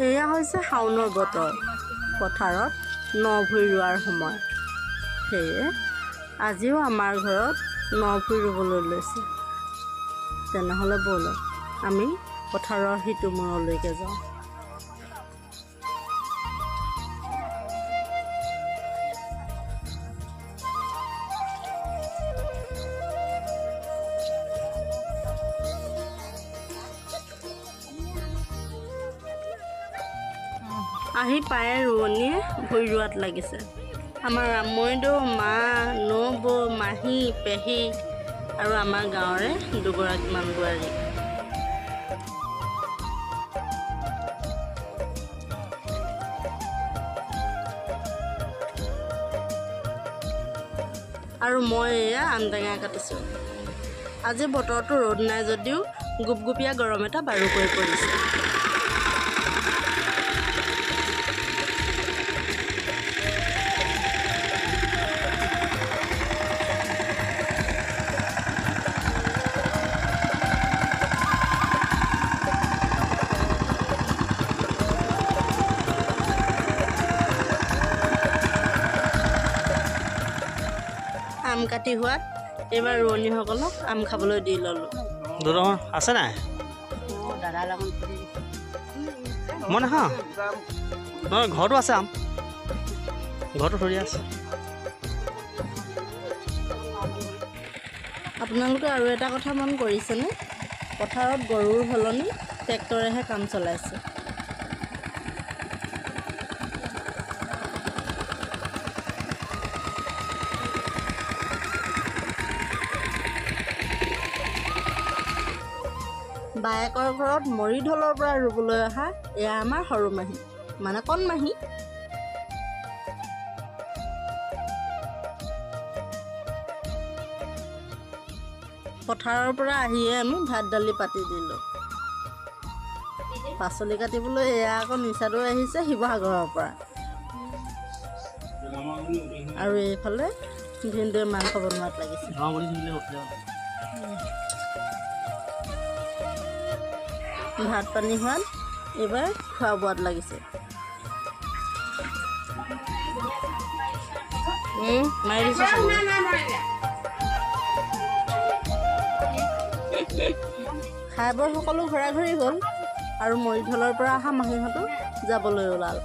এয়া হৈছে শাওনৰ বতৰ, পথাৰত ন ভূঁই ৰোৱাৰ সময়। সেয়ে আজিও আমাৰ ঘৰত ন ভূঁই ৰুবলৈ লৈছে। তেনেহ'লে ব'লক আমি পথাৰৰ সিটো মূৰলৈকে যাওঁ। আহি পায়ে ৰোৱনীয়ে ভূঁই ৰোৱাত লাগিছে। আমাৰ ৰামমৈদেউ, মা, নবৌ, মাহী, পেহী আৰু আমাৰ গাঁৱৰে দুগৰাকীমান বোৱাৰী। আৰু মই এয়া আম টেঙা কাটিছোঁ। আজি বতৰটো ৰ'দ নাই যদিও গুপগুপীয়া গৰম এটা বাৰুকৈ পৰিছে। আম কাটি হোৱাত এইবাৰ ৰোৱনীসকলক আম খাবলৈ দি ল'লোঁ। আছে নাই? মই নাখাওঁ। নহয়, ঘৰতো আছে আম, ঘৰতো ধৰি আছে। আপোনালোকে আৰু এটা কথা মন কৰিছেনে? পথাৰত গৰুৰ সলনি ট্ৰেক্টৰেহে কাম চলাইছে। বায়েকৰ ঘৰত মৰিঢলৰ পৰা ৰুবলৈ অহা এয়া আমাৰ সৰু মাহী, মানে কণ মাহী। পথাৰৰ পৰা আহিয়ে আমি ভাত দালি পাতি দিলোঁ। পাচলি কাটিবলৈ এয়া আকৌ নিচাদৌ আহিছে শিৱসাগৰৰ পৰা। আৰু এইফালে ভিনদেউৱে মাংস বনোৱাত লাগিছে। ভাত পানী হোৱাত এইবাৰ খোৱা বোৱাত লাগিছে। খাই বৈ সকলো ঘৰা ঘৰি গ'ল আৰু মৰিঢলৰ পৰা অহা মাহীহঁতো যাবলৈ ওলাল।